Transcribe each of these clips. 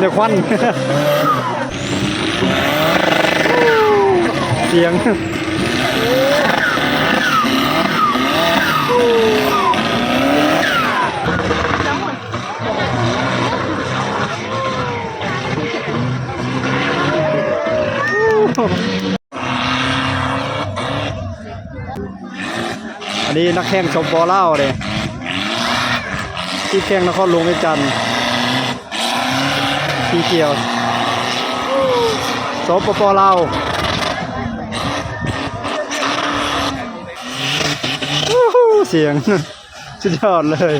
ເດ ຄວັນ ສຽງ ອັນນີ້ນັກແຂ່ງ ສປປ ລາວເດ້ ທີ່ແຂ່ງນະຄອນຫຼວງວຽງຈັນ ສີຂຽວ ສປປ ລາວ ໂອ້ໂຫ ສຽງ ສຸດຍອດເລີຍ.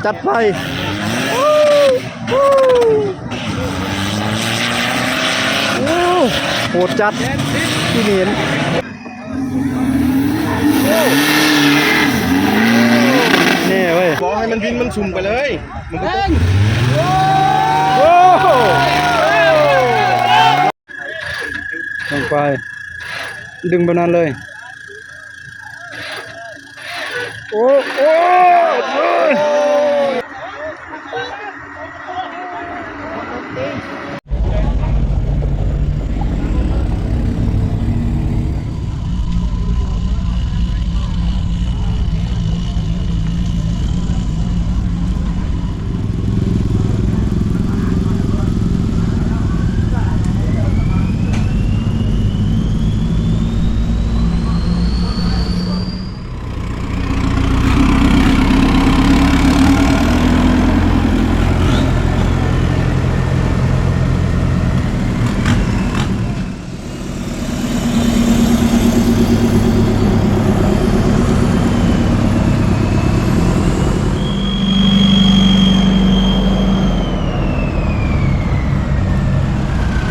ຈັດໄປ ໂອ້ ໂຫດຈັດ ທີ່ເຫັນ ແນ່ເວີຍ ບອກໃຫ້ມັນບິນ ມັນສຸ່ມໄປເລີຍ ມັນກໍ ໂອ້ ລົງໄປ ດຶງແບບນັ້ນເລີຍ ໂອ້ ໂອ້ ໂອ້ຍ.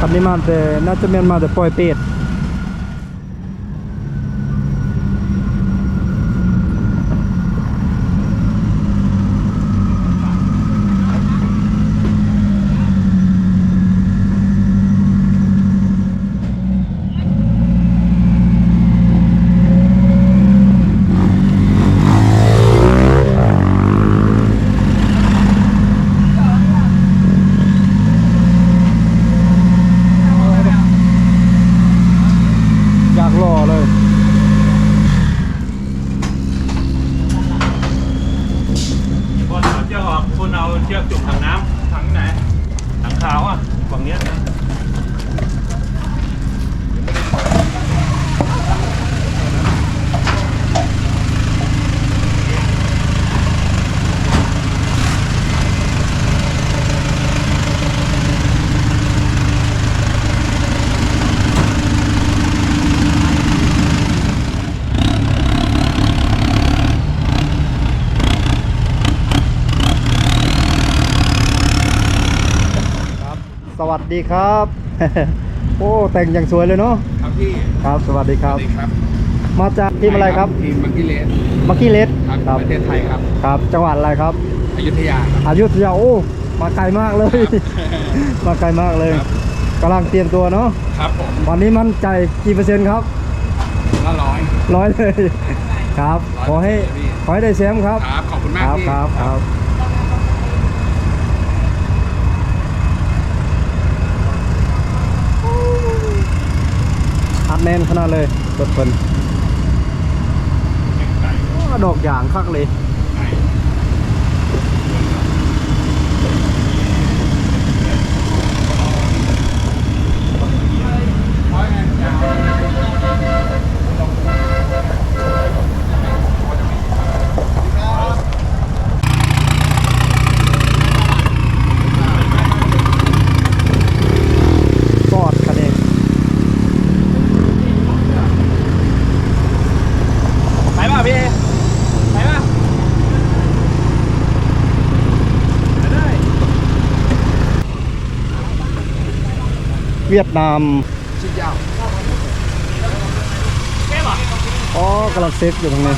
ຄັນນີ້ມາແຕ່ ໜ້າຈະແມ່ນມາແຕ່ປອຍເປດ. ຢາກຫຼໍ່ເລີຍ. ຄົນເອົາເຊືອກອອກ ຄົນເອົາເຊືອກຈຸ່ມຖັງນ້ຳ ຖັງຢູ່ໃນ? ຖັງຂາວອະ ຝັ່ງເນີ້ຍ. สวัสดีครับ โอ้ แต่งอย่างสวยเลยเนาะ ครับพี่ ครับ สวัสดีครับ สวัสดีครับ มาจากทีมอะไรครับ ทีม Monkey Race Monkey Race ครับ ครับ ประเทศไทยครับ ครับ จังหวัดอะไรครับ อยุธยาครับ อยุธยา โอ้ มาไกลมากเลย ครับ มาไกลมากเลย ครับ กำลังเตรียมตัวเนาะ ครับผม วันนี้มั่นใจกี่เปอร์เซ็นต์ครับ ละร้อย ร้อยเลย ครับ ขอให้ ขอให้ได้แชมป์ครับ ครับ ขอบคุณมาก ครับ พี่ ครับ ครับ ອັດແໜ້ນຂະໜາດເລີຍລົດເພິ່ນ. ວ້າ ດອກຢາງຄັກເລີຍ. ฟອດຄັນນີ້ ໄປບໍ່ພີ່? ໄປບໍ່? ໄປເລີຍ. ຫວຽດນາມ ອໍ ກຳລັງເຊັກຢູ່ທາງນີ້.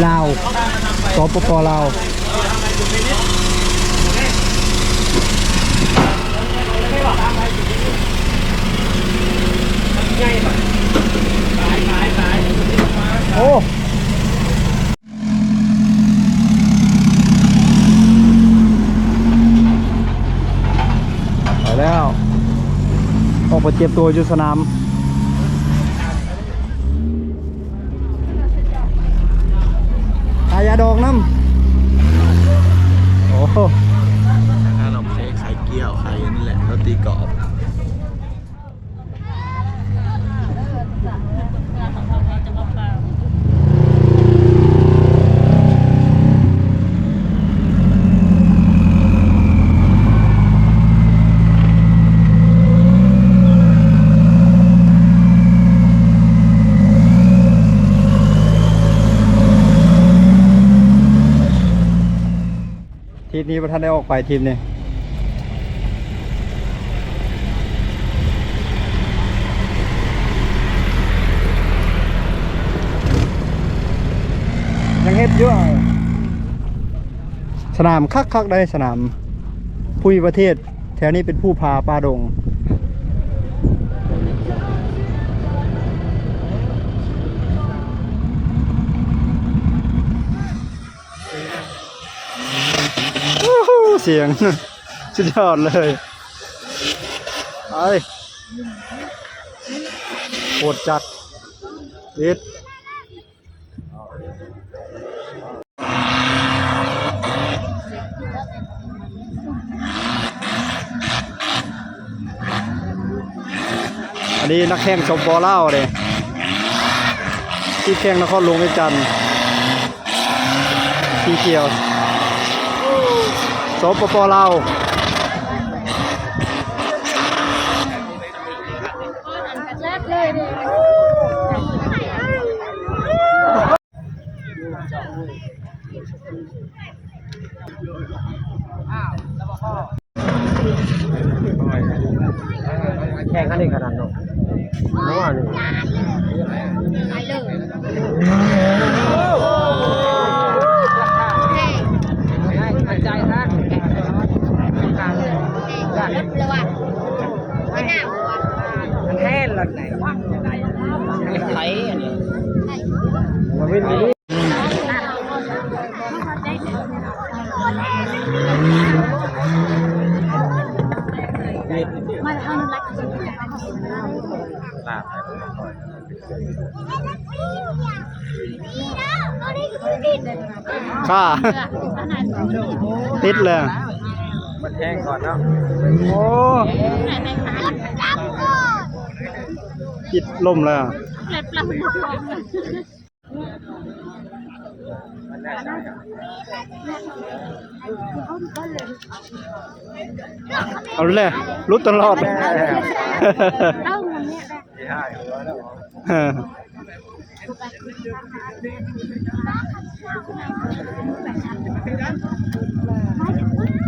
ລາວ ສປປ ລາວ. ສປປ ລາວ. ສປປ ລາວ. ບໍ່ເຈັບຕົວຢູ່ສະໜາມ. ຂາຍຢາດອກນຳ. ໂອ້ໂຫ ຂາຍເກຍວ ຂາຍອັນນີ້ແຫຼະ ໂຣຕີກອບ. ທີບນີ້ບໍ່ທັນໄດ້ອອກໄປ ທີບນີ້ຍັງເຮັດຢູ່. ສະໜາມຄັກໆ ໄດ໋ ສະໜາມພູມີປະເທດ. ແຖວນີ້ເປັນພູຜາປ່າດົງ. ໂອ້ໂຫ ສຽງ ສຸດຍອດເລີຍ. ໄປ ໂຄດຈັດ ເດັດ. ອັນນີ້ນັກແຂ່ງ ສປປ ລາວເດ້ ທີ່ແຂ່ງນະຄອນຫຼວງວຽງຈັນ ສີຂຽວ ສປປ ລາວ. ແຂ່ງກັນອີກຂະໜາດເນາະ ເນາະ ອັນນີ້ ມັນແທ້ລະໄດ໋ ໄທອັນນີ້ ຄ່າ ຕິດແລ້ວ ມັນແຮງກ່ອນເນາະ. ໂອ້ ຕິດລົມແລ້ວ. ເອົາແຫຼະ ຫຼຸດຕະຫຼອດ.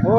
ໂອ້. ໂອ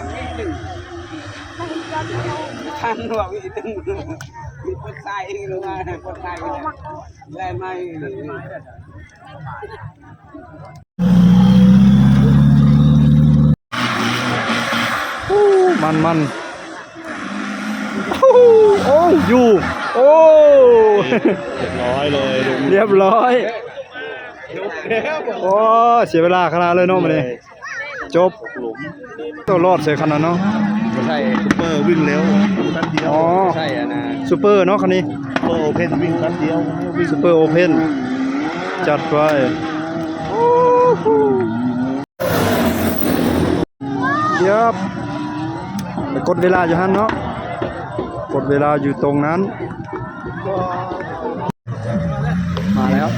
ເຄ ປັກ ທັນວ່າມີຕັ້ງ ມີຄົນຊາຍເອງ ຫຼືວ່າຄົນຊາຍແລ່ນມາເອງ. ໂອ້ ມັນໆ ໂອ້ ຢູ່ ໂອ້ ຮຽບຮ້ອຍເລີຍ ຮຽບຮ້ອຍ. ໂອ້ ເສຍເວລາຂະໜາດເລີຍເນາະມື້ນີ້. ຈົບ ໂຕລອດໃສ່ຄັນນັ້ນເນາະ. ໃຊ້ຊຸບເປີວິ່ງເລັວ ຕັນດຽວ. ອໍ ໃຊ້ອັນນ່າ ຊຸບເປີເນາະຄັນນີ້ ຊຸບເປີໂອເພັນ ວິ່ງຕັນດຽວ ຊຸບເປີໂອເພັນ ຈັດໄປ. ເຢັບ ໄປກົດເວລາຢູ່ຫັ້ນເນາະ ກົດເວລາຢູ່ຕົງນັ້ນ ມາແລ້ວ.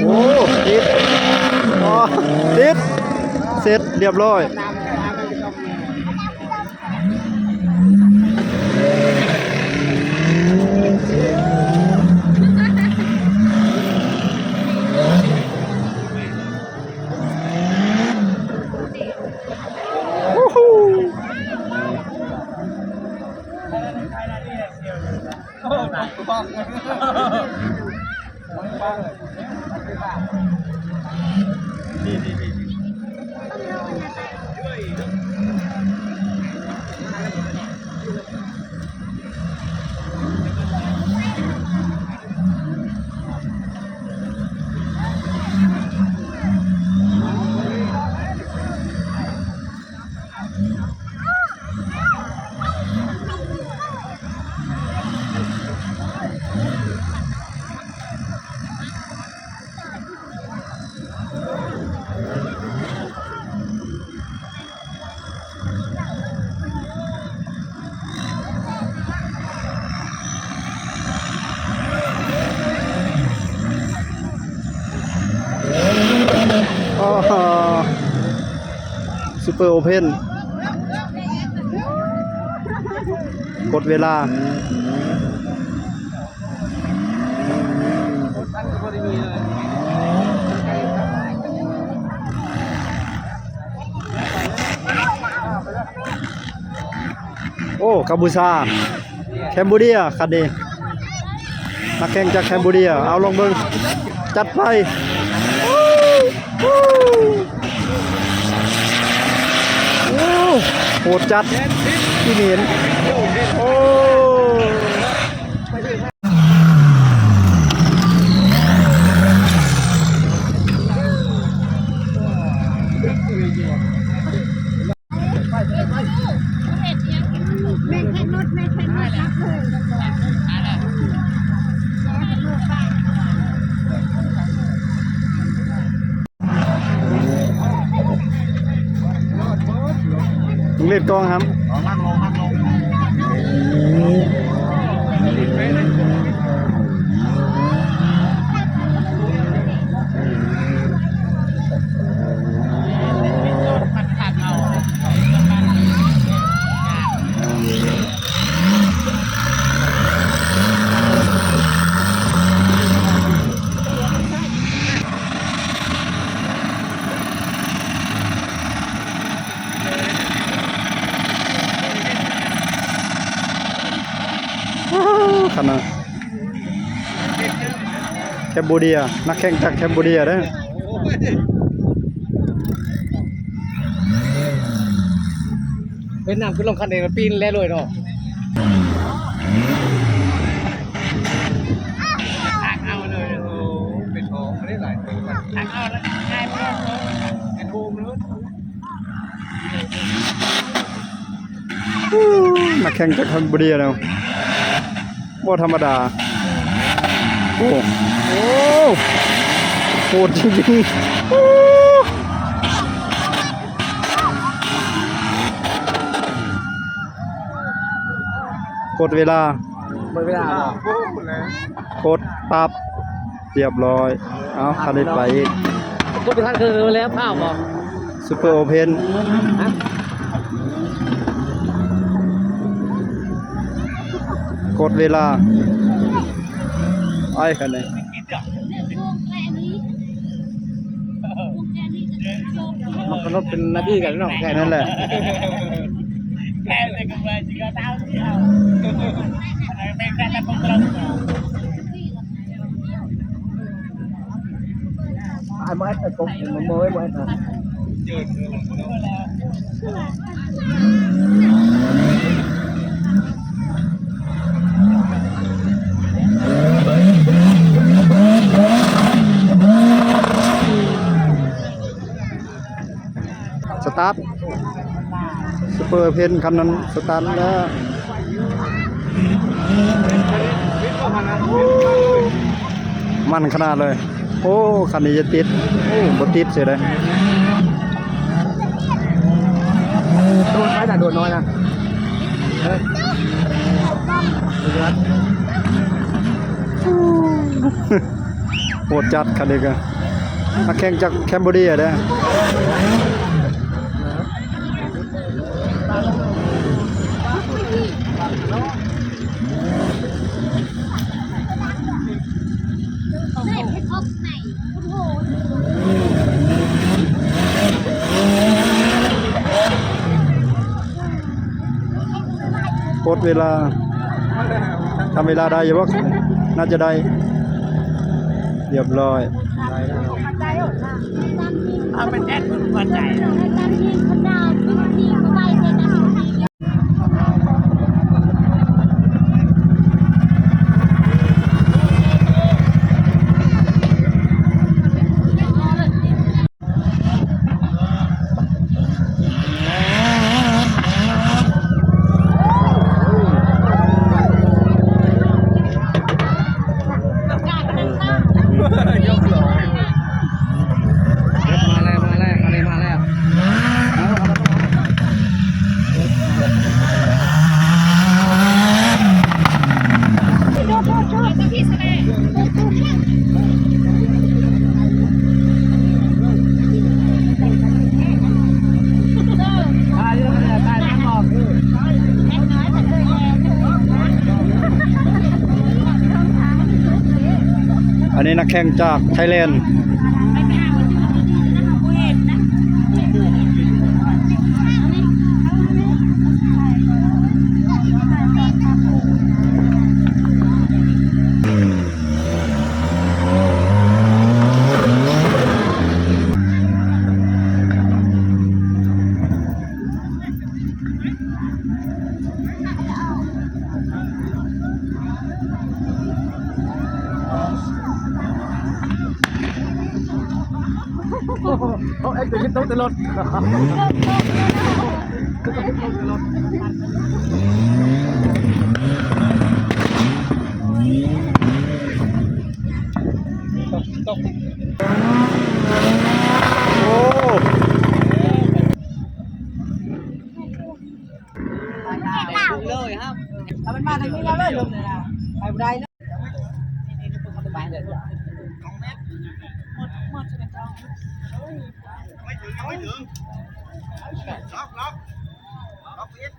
ໂອ້ ຕິດ ອໍ ຕິດ ເສັດ ລຽບຮ້ອຍ. ອໍ Super Open ກົດເວລາ. ໂອ້ ກຳປູຊາ ແຄມບູເດຍ ຄັນນີ້ ນັກແຂ່ງຈາກແຄມບູເດຍ. ເອົາ ລອງເບິ່ງ ຈັດໄປ. ໂອ້ ໂຫດຈັດ ອີ່ເໝນ ໂອ້. ເລັດກອງຫຳ. ຄັນນະ ແຄມໂບເດຍ ນັກແຂ່ງຈາກແຄມໂບເດຍເດ້. ເວຍດນາມຂຶ້ນລົງຄັນເອງ ແລ້ວປີນແລ່ນເລີຍເນາະ. ຕັກເອົາເລີຍ ໂອ້ ເປັນຂອງ ອັນນີ້ຫຼາຍຕົວ ຕັກເອົາແລ້ວ ງ່າຍບໍ່ ເປັນໂຮມເລີຍ. ໂອ້ ນັກແຂ່ງຈາກແຄມໂບເດຍແລ້ວ ບໍ່ທຳມະດາ. ໂອ້ ໂອ້ ໂຫດຈິງໆ. ໂອ້ ກົດເວລາ ໝົດເວລາ ກົດປັບ ຮຽບຮ້ອຍ. ເອົາ ຄັນນີ້ໄປອີກ ກົດໄປທັນຄືແລ້ວ ພ້າວບໍ່? ຊຸບເປີໂອເພັນ ຮະ ກົດເວລາ ໄປຄັນນີ້. ມັນກຳນົດເປັນນາທີກັນເນາະ ແຄ່ນັ້ນແຫຼະ. ສະຕາດ ຊຸບເປີເພັນຄັນນັ້ນ ສະຕາດແລ້ວ ມັນຂະໜາດເລີຍ. ໂອ້ ຄັນນີ້ຈະຕິດ ໂອ້ ບໍ່ຕິດເສຍເດ້. ໂດນໄປນະ ໂດນນ້ອຍນະ ເອີ ໂຫດຈັດຄັນນີ້ກະ ນັກແຂ່ງຈາກແຄມໂບເດຍເດ້. ກົດເວລາ ທຳເວລາໄດ້ຢູ່ບໍ່? ໜ້າຈະໄດ້ ຮຽບຮ້ອຍ. ເອົາໄປແທນຫົວໃຈ. ມາແລ້ວ ມາແລ້ວ ອັນນີ້ມາແລ້ວ. ອັນນີ້ນັກແຂ່ງຈາກໄທແລນ. ເອົາແອັກເຕີຂຶ້ນໂຕະແຕ່ລົດ ໂອ້ ເລີຍຄັບ ເອົາມັນມາທາງນີ້ແລ້ວເລີຍ ລົງເລີຍນະ ໄປບໍ່ໄດ້ເລີຍ. ໄປເລີຍ ໄປເລີຍ ໄປເລີຍ ໄປເລີຍ ໄປເລີຍ ລັອກ ລັອກ ລັອກປິດ.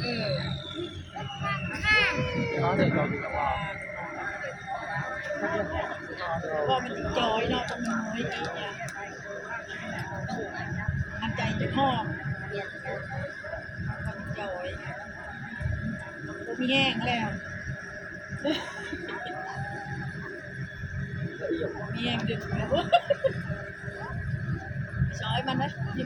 ເອີ ເພາະມັນຈອຍເນາະ ມັນນ້ອຍດີນະ ມັນໃຈຈະຮອດ ມັນຈອຍ ບໍ່ມີແຮງແລ້ວ ບໍ່ມີແຮງດຶງແລ້ວ ຊອຍມັນເດີ.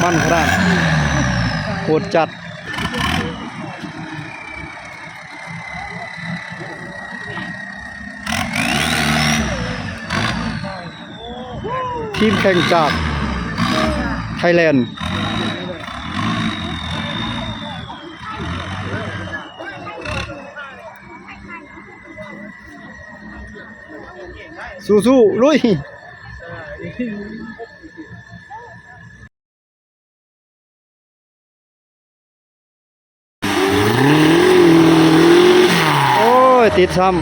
ມັນຂະໜາດ ໂຫດຈັດ. ທີມແຂ່ງຈາກໄທແລນ ສູ້ໆ ລຸຍ. ໂອ້ຍ ຕິດຊ້ຳ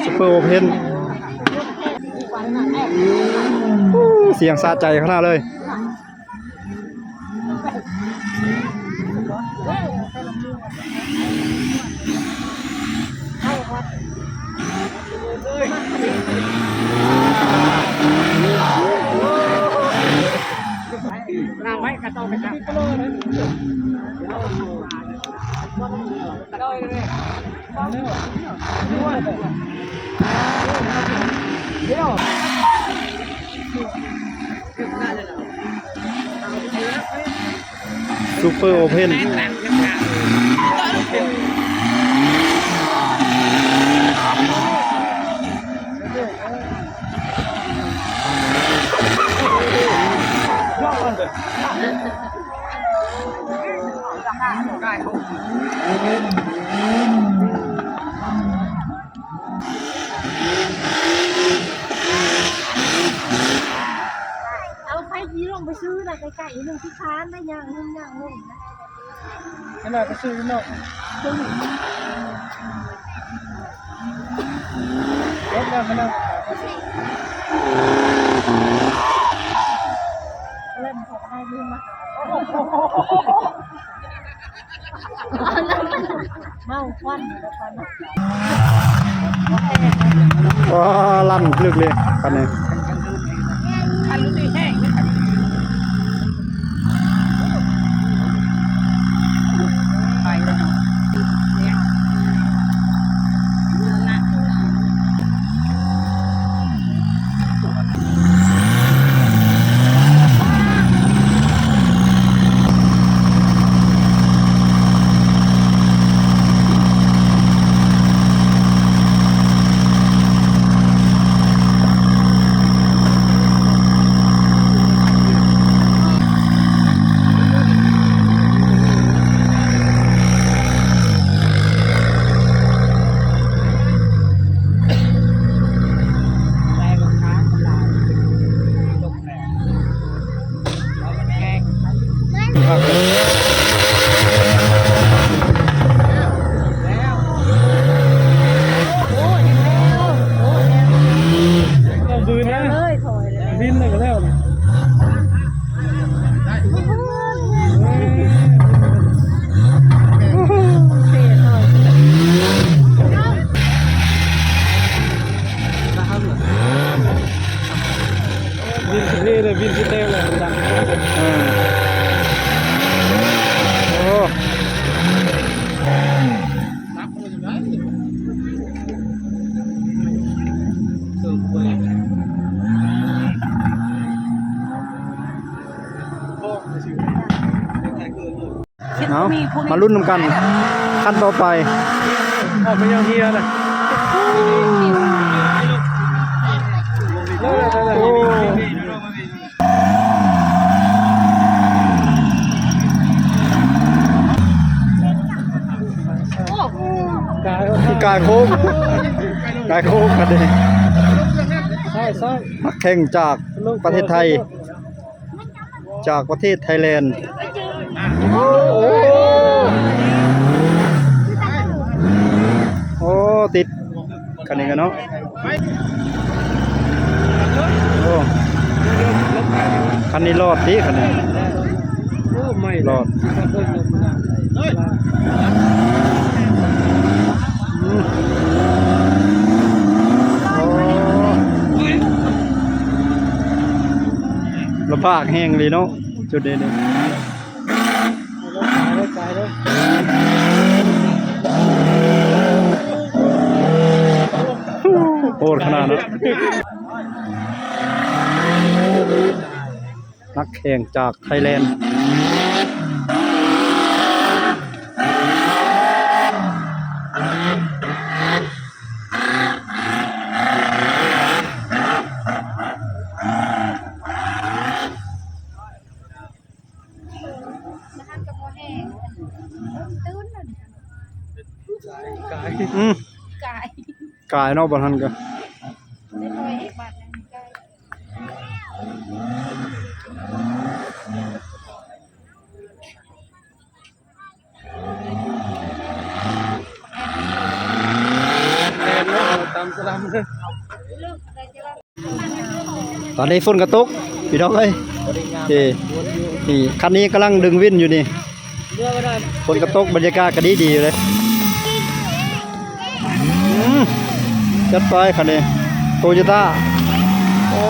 ຊຸບເປີໂອເພັນ ໂອ້ ສຽງສະໃຈຂະໜາດເລີຍ. ຊຸບເປີໂອເພັນ ເອົາໄປ ຂີ່ລົງໄປຊື້ນະ ໃກ້ໆ ໜຶ່ງຂີ້ຄ້ານໄດ້ ຍ່າງໜຶ່ງ ຍ່າງໜຶ່ງນະ. ອັນນັ້ນກໍຊື້ເນາະ ລົດແລ້ວ ມາແລ້ວ ເລີ່ມເຂົາກໍໄດ້ ລືມມາຫາ ເມົາຄວັນ ຄວັນ ວ້າ ລັ່ນລຶກເລີຍຄັນນີ້ ຄັນນີ້ແຮງເລີຍ ໄປແລ້ວເນາະ ເມືອງນະ. ເອົາບືນນະ ບິນແລ້ວກໍແລ້ວນະ. ບິນຊິເທເລີຍ ບິນຊິແຕກແລ້ວ ເອີ ໂອ້. ເອົາ ມາລຸ້ນນຳກັນ ຂັ້ນຕໍ່ໄປ. ອອກໄປຍັງເຮືອນະ. ໂອ້ ກາຍໂຄ້ງ ກາຍໂຄ້ງກັນເດ້. ນັກແຂ່ງຈາກປະເທດໄທ ຈາກປະເທດໄທແລນ. ໂອ້ ໂອ້ ຕິດຄັນນີ້ກັນເນາະ. ໂອ້ ຄັນນີ້ລອດຕິ ຄັນນີ້ລອດ. ອືມ ໂອ້ ລຳບາກແຮງເລີຍເນາະ ຈຸດນີ້ນີ້. ໂຫດຂະໜາດນັ້ນ. ນັກແຂ່ງຈາກໄທແລນ. ອືມ ກາຍ ກາຍເນາະ ບໍ່ທັນກະ ຕາມສະດຳ. ຕອນນີ້ຝົນກະຕົກ ພີ່ນ້ອງເອີຍ. ນີ້ ນີ້ ຄັນນີ້ກຳລັງດຶງວິນຢູ່ນີ້ ຝົນກະຕົກ ບັນຍາກາດກະດີດີຢູ່ເດ້. ອືມ ຈັດໄປຄັນນີ້ ໂຕໂຍຕ້າ. ໂອ້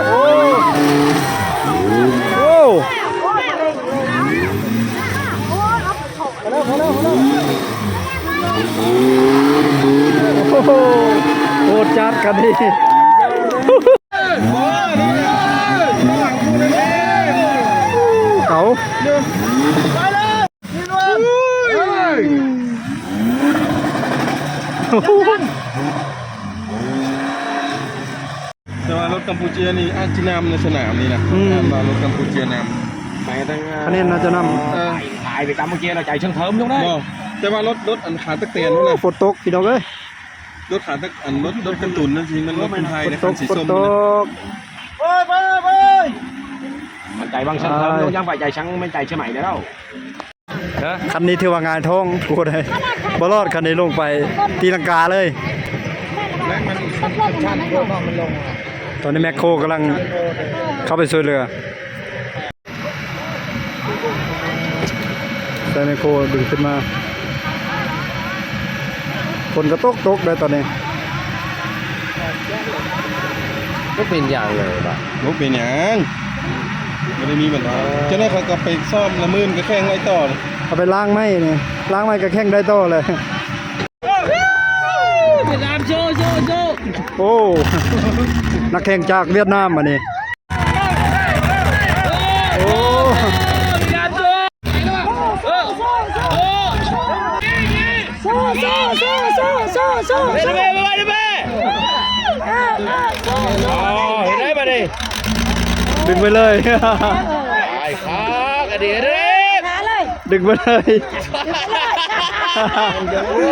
ໂອ້ ໂອ້ ໂຫດຈັດຄັນນີ້. ເອົາ ແຕ່ວ່າລົດກຳປູເຈຍນີ້ອາດຈະນຳໃນສະໜາມນີ້ນະ. ອືມ ອ່ານວ່າລົດກຳປູເຈຍນຳ ໄປທາງ ຄະແນນໜ້າຈະນຳ. ເອີ ຂາຍໄປຕາມເມື່ອກີ້ລະ ຈ່າຍເຊີງເທີມຢູ່ໄດ໋. ບໍ່ ແຕ່ວ່າລົດ ລົດອັນຂາຕັກແຕນພຸ້ນນະ. ໂອ້ ຝົນຕົກ ພີ່ນ້ອງເອີຍ. ລົດຂາຕັກ ອັນ ລົດ ລົດກາຕູນນັ້ນຊິ ມັນລົດຄົນໄທນະ ຄັນສີສົ້ມ. ໂອ້ຍ ໄປ ໄປ ມັນຈ່າຍຫວ່າງເຊີງເທີມຢູ່ ຍັງໄປຈ່າຍຊ່າງ ແມ່ນຈ່າຍເຊື່ອໃໝ່ແລ້ວ. ຄັນນີ້ຖືວ່າຫງາຍທ້ອງ ບໍ່ໄດ້ ບໍ່ລອດ. ຄັນນີ້ລົງໄປຕີລັງກາເລີຍ. ຕອນນີ້ແມັກໂຄກຳລັງເຂົ້າໄປຊ່ວຍເຫຼືອ ໃຊ້ແມັກໂຄດຶງຂຶ້ນມາ. ຝົນກະຕົກ ຕົກໄດ໋ຕອນນີ້. ບໍ່ເປັນຫຍັງເລີຍບາດ ບໍ່ເປັນຫຍັງ ບໍ່ໄດ້ມີບັນຫາ. ເອີ ຈັ່ງໃດເຂົາກະໄປຊ້ອມລະມື້ກະແຂ່ງໄວ້ຕໍ່. ເອົາໄປລ້າງໄມ້ນີ້ ລ້າງໄມ້ກະແຂ່ງໄດ້ຕໍ່ເລີຍ. ຫວຽດນາມໂຊ ໂຊ ໂຊ. ໂອ້ ນັກແຂ່ງຈາກຫວຽດນາມບາດນີ້. ໂອ້ ຫວຽດນາມໂຊ. ໂຊ ໂຊ ໂຊ. ເຮັດໄດ້ ເຮັດໄດ້ບາດນີ້ ດຶງໄປເລີຍ. ຕາຍຄັກ ອັນນີ້ເດ້ ດຶງໄປເລີຍ. ໂອ້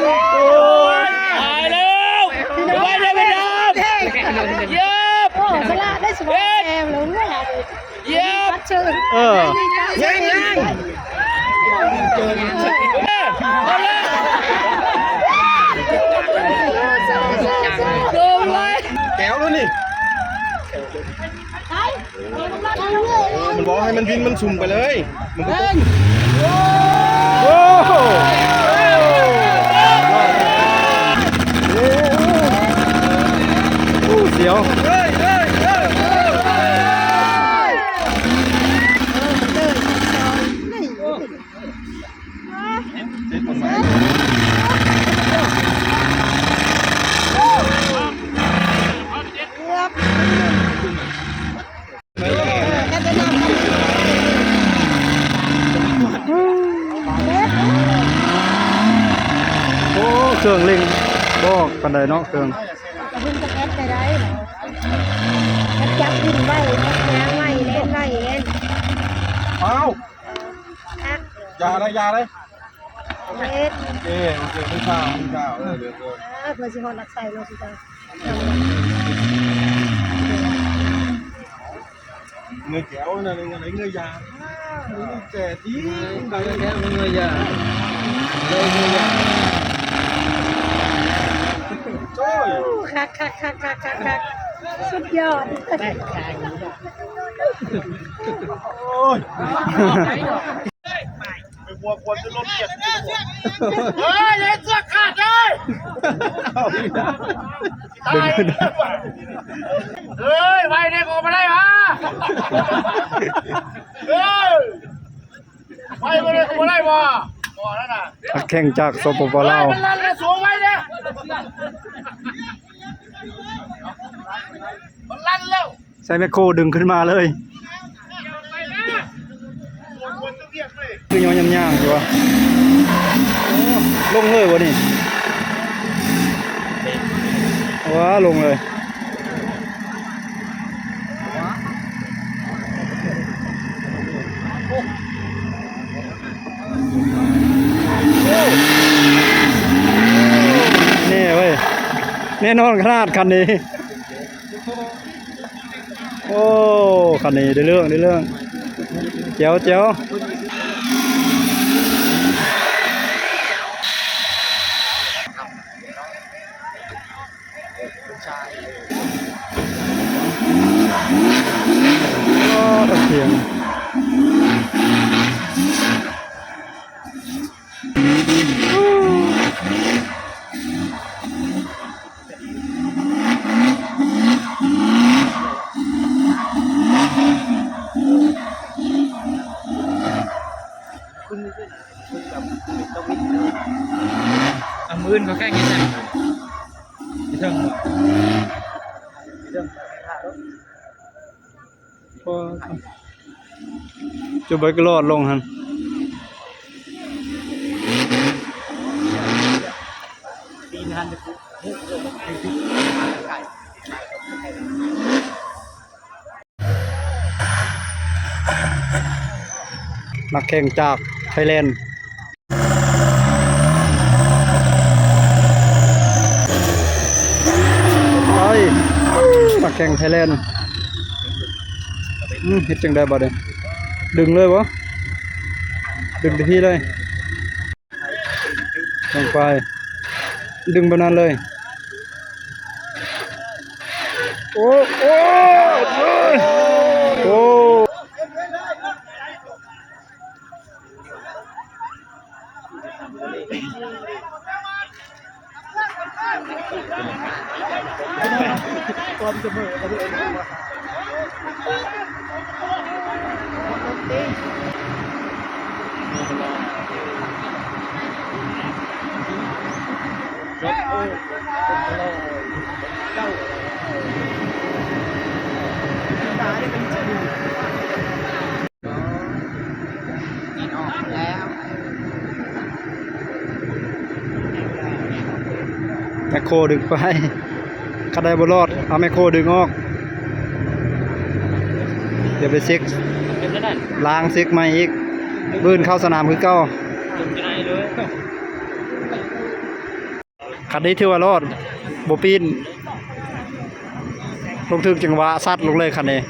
ຍ ຕາຍແລ້ວ ໄປເລີຍ ໄປເລີຍ. ເຢີບ ໂອ້ ສະຫຼາດໄດ້ສະບາຍແອມເລີຍ. ເອີ ຍັງ ຍັງ ແກ້ວແລ້ວນີ້ ມັນບອກໃຫ້ມັນບິນ ມັນສຸ່ມໄປເລີຍ ມັນບໍ່ຕົກ. ໂອ້ໂຫ ໂອ້ ສຽວ. ເກືອບ. ເອີ ເອີ ເອີ ເອີ. ເຄື່ອງເລັ່ງບໍ່ອອກປານໃດເນາະ ເຄື່ອງ. ເພິ່ນກໍແອັດໄດ້ ແອັດຈັບດິນໄວ້ ແອັດຫຍັງໄວ້ ແລ່ນໄວ້ ແລ່ນ. ອ້າວ ຄັກ ຢ່າເລີຍ ຢ່າເລີຍ. ເຮັດ ໂອເຄ ໂອເຄ ມື້ເຊົ້າ ມື້ເຊົ້າ ເອີ ເດີ ເອີ ເພື່ອຊິຮອດຫຼັກໄຊເນາະ ຊິເຈົ້າ. ເງີຍແກ້ວນະ ເງີຍ ເງີຍຢາ ແຈກອີກ ເງີຍແກ້ວ ເງີຍຢາ ເງີຍຢາ ໂອ້ຍ ຄັກໆໆໆໆ ສຸດຍອດ ໂອ້ຍ. ໄປຫົວຄວນຈະລົດກຽດ ເຮີ້ຍ ເຮັດເສື້ອຂາດເລີຍ ຕາຍ ເຮີ້ຍ ໄວແດ່ກໍບໍ່ໄດ້ຫວາ ເຮີ້ຍ ໄວບໍ່ໄດ້ກໍບໍ່ໄດ້ບໍ່ ບໍ່ນັ້ນນະ ນັກແຂ່ງຈາກ ສປປ ລາວ ເຮີ້ຍ ມັນລັ່ນແລ້ວ ສູງໄວເດ້ ມັນລັ່ນແລ້ວ. ໃຊ້ແມັກໂຄດຶງຂຶ້ນມາເລີຍ ຄືຍ້ອນຍ່າງໆຢູ່ວະ ລົງເລີຍບໍ່ນີ້ ວ້າ ລົງເລີຍ ແນ່ເວີ້ຍ ແນ່ນອນຂະໜາດຄັນນີ້. ໂອ້ ຄັນນີ້ໄດ້ເລື່ອງ ໄດ້ເລື່ອງ ແຈ໋ວ ແຈ໋ວ. ໂອ້ ສຽງ. ອາ ມື້ອື່ນເຂົາແຂ່ງຢູ່ໃສ? ຢູ່ເທິງບໍ່? ຢູ່ເທິງ. ໂອ້ ຈຸດໄວ້ກໍລອດລົງຫັ້ນ ນັກແຂ່ງຈາກໄທແລນ. ໄປ ນັກແຂ່ງໄທແລນ ອືມ ເຮັດຈັ່ງໃດບາດນີ້ ດຶງເລີຍບໍ່? ດຶງແຕ່ພີ້ເລີຍ ລົງໄປ ດຶງແບບນັ້ນເລີຍ ໂອ້ ໂອ້ ໂອ້. ແມັກໂຄດຶງໄປ ຄັນໃດບໍ່ລອດ ເອົາແມັກໂຄດຶງອອກ ດຽວໄປເຊັກ ລ້າງເຊັກໃໝ່ອີກ ມື້ອື່ນເຂົ້າສະໜາມຄືເກົ່າ. ຄັນນີ້ຖືວ່າລອດ ບໍ່ປີ້ນ ລົງຖືກຈັງຫວະ ຊັດລົງເລີຍຄັນນີ້.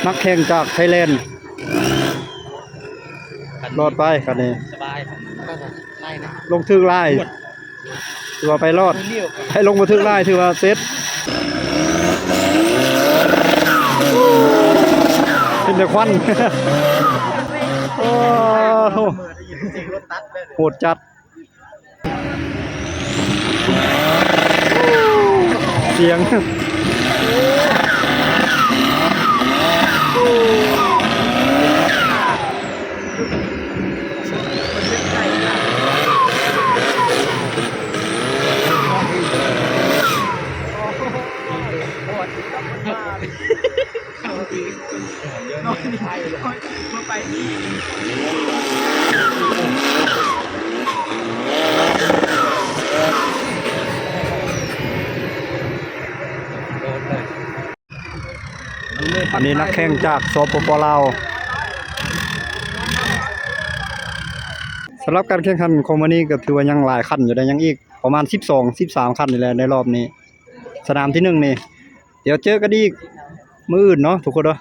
ນັກແຂ່ງຈາກໄທແລນ ລອດໄປຄັນນີ້ ສະບາຍ ລົງຖືກຫຼາຍ ຖືວ່າໄປລອດ ໃຫ້ລົງບໍ່ຖືກຫຼາຍ ຖືວ່າເສັດ ເປັນແຕ່ຄວັນ ໂອ້ໂຫ ໂຫດຈັດ. ສຽງ ອັນນີ້ນັກແຂ່ງຈາກ ສປປ ລາວ. ສຳລັບການແຂ່ງຂັນຂອງມື້ນີ້ກໍຖືວ່າຍັງຫຼາຍຂັ້ນຢູ່ໄດ໋ ຍັງອີກປະມານສິບສອງ ສິບສາມຂັ້ນນີ້ແຫຼະໃນລອບນີ້. ສະໜາມທີໜຶ່ງນີ້ ດຽວເຈີກັນອີກມື້ອື່ນເນາະທຸກຄົນເດີ.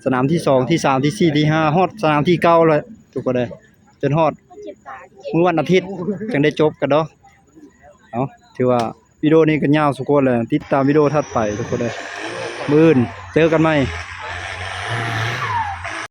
ສະໜາມທີສອງ ທີສາມ ທີສີ່ ທີຫ້າ ຮອດສະໜາມທີເກົ້າແຫຼະທຸກຄົນເດີ ຈົນຮອດມື້ວັນອາທິດຈຶ່ງໄດ້ຈົບກັນເນາະ. ເອົາ ຖືວ່າວິດີໂອນີ້ກໍຍາວສົມຄວນແລ້ວ ຕິດຕາມວິດີໂອຖັດໄປທຸກຄົນເດີ. ມື້ອື່ນເຈີກັນໃໝ່.